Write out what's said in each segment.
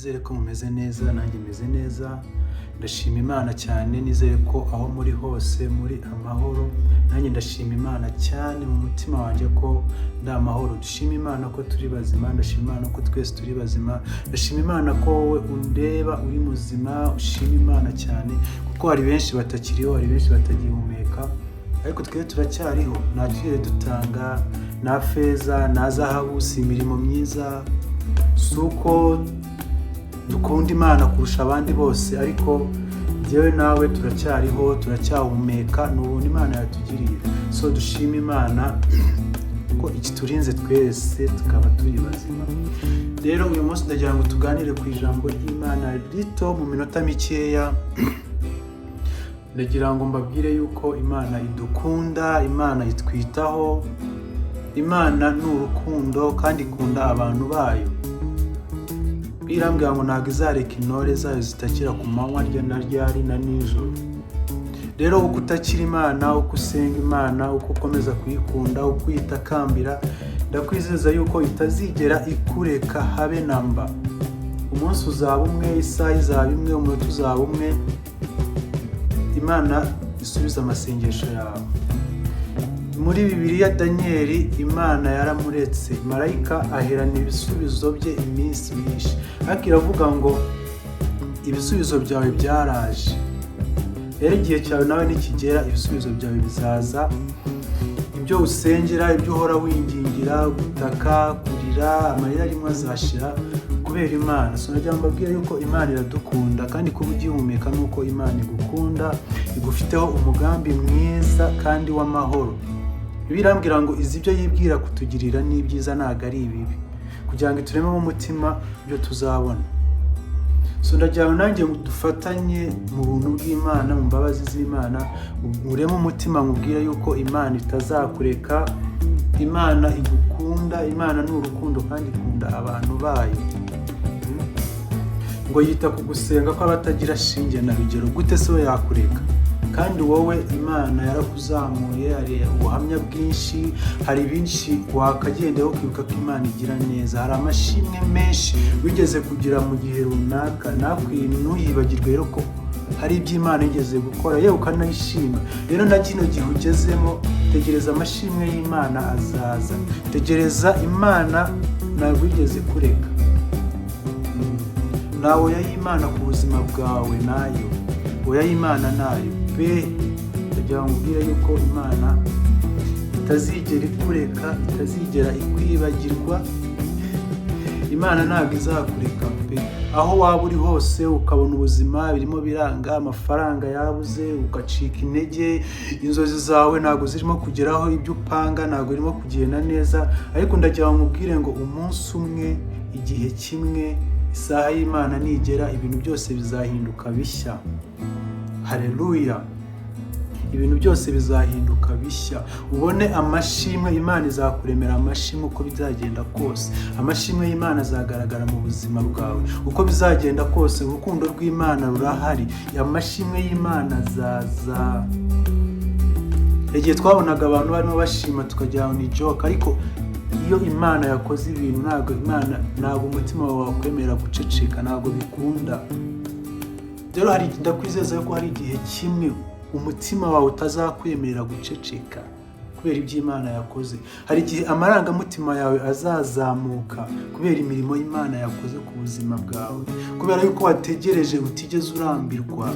Nizere ko mumeze neza, nanjye meze neza. Ndashima Imana cyane, nizere ko aho muri hose muri amahoro. Nanjye ndashima Imana cyane mu mutima wanjye ko ndi amahoro. Dushima Imana ko turi bazima, ndashima Imana ko twese turi bazima, ndashima Imana ko wowe undeba uri muzima. Ushima Imana cyane kuko hari benshi batakiriho, hari benshi batagihumeka, ariko twe turacyariho. Nta twigeze dutanga, nta feza, nta zahabu, si imirimo myiza, si uko dukunda Imana kurusha abandi bose, ariko njyewe nawe turacyariho, turacyahumeka, ni ubuntu Imana yatugiriye. So dushima Imana ko ikiturinze twese tukaba turi bazima. Rero uyu munsi ndagira ngo tuganire ku ijambo ry'Imana rito mu minota mikeya. Ndagira ngo mbabwire yuko Imana idukunda, Imana itwitaho, Imana ni urukundo kandi ikunda abantu bayo. Irambwira ngo ntabwo izareka intore zayo zitakira ku manywa rya na ryari na nijoro. Rero uko utakira Imana, uko usenga Imana, uko ukomeza kuyikunda, uko uyitakambira, ndakwizeza yuko itazigera ikureka habe na mba. Umunsi uzaba umwe, isaha izaba imwe, umunota uzaba umwe, Imana isubiza amasengesho yawe. Muri Bibiliya, Daniyeli Imana yaramuretse, marayika aherana ibisubizo bye iminsi myinshi, ariko iravuga ngo ibisubizo byawe byaraje. Rero igihe cyawe nawe nikigera, ibisubizo byawe bizaza. Ibyo usengera, ibyo uhora wingingira, gutaka, kurira, amarira rimwe azashira kubera Imana. So nagira ngo mbabwire yuko Imana iradukunda, kandi kuba ugihumeka nuko Imana igukunda, igufiteho umugambi mwiza kandi w'amahoro. Birambwira ngo izi ibyo yibwira kutugirira ni ibyiza, ntabwo ari ibibi, kugira ngo iturememo umutima ibyo tuzabona. So ndagira ngo nanjye dufatanye mu buntu bw'Imana, mu mbabazi z'Imana, ureme umutima mubwire yuko Imana itazakureka, Imana igukunda, Imana ni urukundo kandi ikunda abantu bayo. Ngo yita ku gusenga kw'abatagira shinge na rugero. Gute se we yakureka kandi wowe Imana yarakuzamuye? Hari ubuhamya bwinshi, hari byinshi wakagendeho ukibuka ko Imana igira neza. Hari amashimwe menshi wigeze kugira mu gihe runaka, ntuyibagirwe rero ko hari ibyo Imana yigeze gukora, yewe ukanayishima. Rero na kino gihe ugezemo, tegereza amashimwe y'Imana azaza. Tegereza Imana, ntabwo yigeze kureka. Nta oya y'Imana ku buzima bwawe, nayo oya y'Imana nayo pe. Ndagira ngo ubwire yuko Imana itazigera ikureka, itazigera ikwibagirwa. Imana ntabwo izakureka pe. Aho waba uri hose, ukabona ubuzima birimo biranga, amafaranga yabuze, ugacika intege, inzozi zawe ntabwo zirimo kugeraho, ibyo upanga ntabwo birimo kugenda neza, ariko ndagira ngo nkubwire ngo umunsi umwe, igihe kimwe, isaha y'Imana nigera, ibintu byose bizahinduka bishya. Hareruya! Ibintu byose bizahinduka bishya, ubone amashimwe. Imana izakuremera amashimwe uko bizagenda kose. Amashimwe y'Imana azagaragara mu buzima bwawe uko bizagenda kose. Urukundo rw'Imana rurahari, amashimwe y'Imana azaza. Igihe twabonaga abantu barimo bashima tukagira ngo ni joke, ariko iyo Imana yakoze ibintu, ntabwo Imana, ntabwo umutima wawe wakwemera guceceka, ntabwo bikunda. Rero hari, ndakwizeza ko hari igihe kimwe umutima wawe utazakwemerera guceceka kubera ibyo Imana yakoze. Hari igihe amarangamutima yawe azazamuka kubera imirimo y'Imana yakoze ku buzima bwawe, kubera yuko wategereje utigeze urambirwa.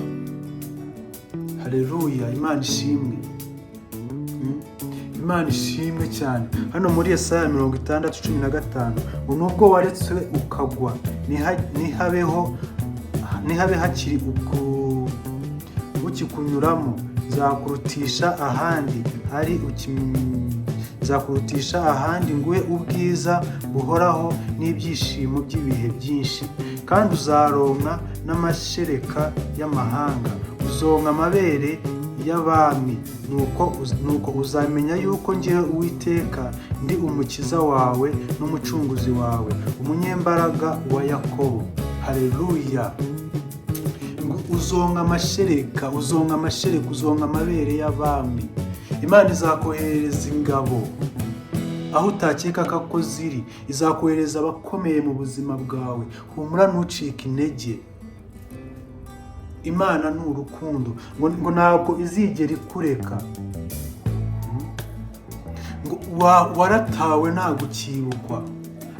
Hareruya! Imana ishimwe. Imana ishimwe cyane. Hano muri Yesaya 60:15 ngo nubwo waretswe ukagwa, ntihabe hakiri ukikunyuramo, nzakurutisha ahandi hari nzakurutisha ahandi, nguhe ubwiza buhoraho n'ibyishimo by'ibihe byinshi, kandi uzaronka n'amashereka y'amahanga, uzonka amabere y'abami. Nuko uzamenya yuko ngewe Uwiteka ndi Umukiza wawe n'Umucunguzi wawe, Umunyembaraga wa Yakobo. Hareruya! Ngo uzonka amashereka, uzonka amashereka, uzonka amabere y'abami. Imana izakoherereza ingabo. Aho utakeka ko ziri, izakohereza abakomeye mu buzima bwawe. Humura, ntucike intege. Imana ni urukundo. Ngo ntabwo izigera ikureka. Ngo waratawe, ntabwo ukibukwa,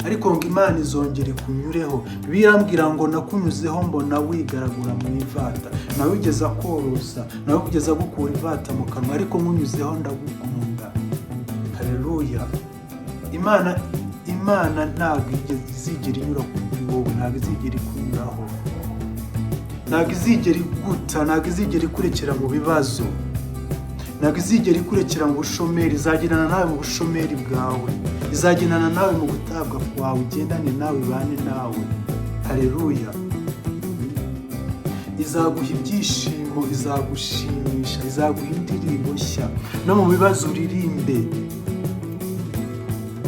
ariko ngo Imana izongera ikunyureho. Birambwira ngo nakunyuzeho mbona wigaragura mu ivata, nawe ugeza korosa, nawe ugeza gukura ivata mu kanwa, ariko nkunyuzeho ndagukunda. Haleluya! Imana ntabwo izigera inyura kuri wowe, ntabwo izigera ikunyuraho, ntabwo izigera iguta, ntabwo izigera ikurekera mu bibazo, ntabwo izigera ikurekera mu bushomeri. Izagendana nawe mu bushomeri bwawe, izagendana nawe mu gutabwa kwawe, igendane nawe, ibane nawe. Haleluya! Izaguha ibyishimo, izagushimisha, izaguha indirimbo nshya, no mu bibazo uririmbe,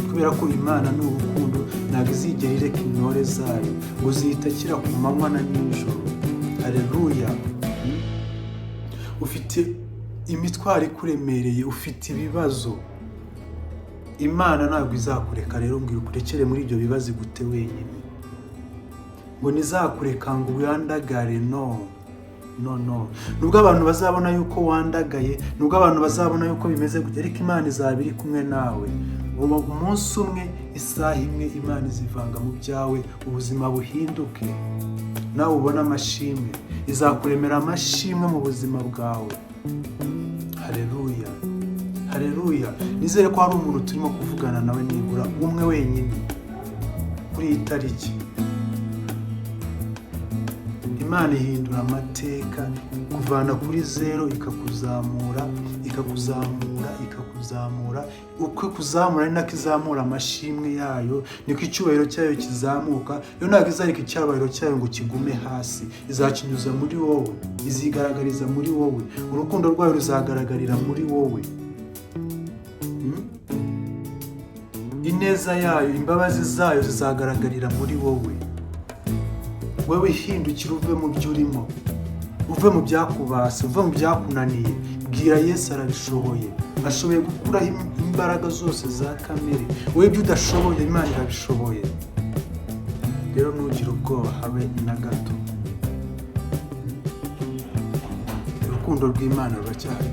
kubera ko Imana ni urukundo. Ntabwo izigera ireka intore zayo, ngo ziyitakira ku manywa na nijoro. Haleluya! Ufite imitwaro ikuremereye, ufite ibibazo, Imana ntabwo izakureka rero ngo ikurekere muri ibyo bibazo igute wenyine, ngo ntizakureka ngo wandagare. No, no, no! Nubwo abantu bazabona yuko wandagaye, nubwo abantu bazabona yuko bimeze gutya, ariko Imana izaba iri kumwe nawe. Ubu umunsi umwe, isaha imwe, Imana izivanga mu byawe, ubuzima buhinduke, nawe ubone amashimwe. Izakuremera amashimwe mu buzima bwawe. Haleluya, haleluya! Nizere ko hari umuntu turimo kuvugana nawe, nibura umwe wenyine kuri iyi tariki. Imana ihindura amateka, kuvana kuri zero ikakuzamura, ikakuzamura, ikakuzamura. Uko ikuzamura ni nako izamura amashimwe yayo, niko icyubahiro cyayo kizamuka. Yo ntabwo izareka icyubahiro cyayo ngo kigume hasi, izakinyuza muri wowe, izigaragariza muri wowe, urukundo rwayo ruzagaragarira muri wowe. Ineza yayo, imbabazi zayo zizagaragarira muri wowe. Wowe hindukira, uve mu byo urimo, uve mu byakubase, uve mu byakunaniye. Bwira Yesu, arabishoboye. Ashoboye gukuraho imbaraga zose za kamere. Wowe ibyo udashoboye, Imana irabishoboye. Rero ntugire ubwoba habe na gato. Urukundo rw'Imana ruracyahari.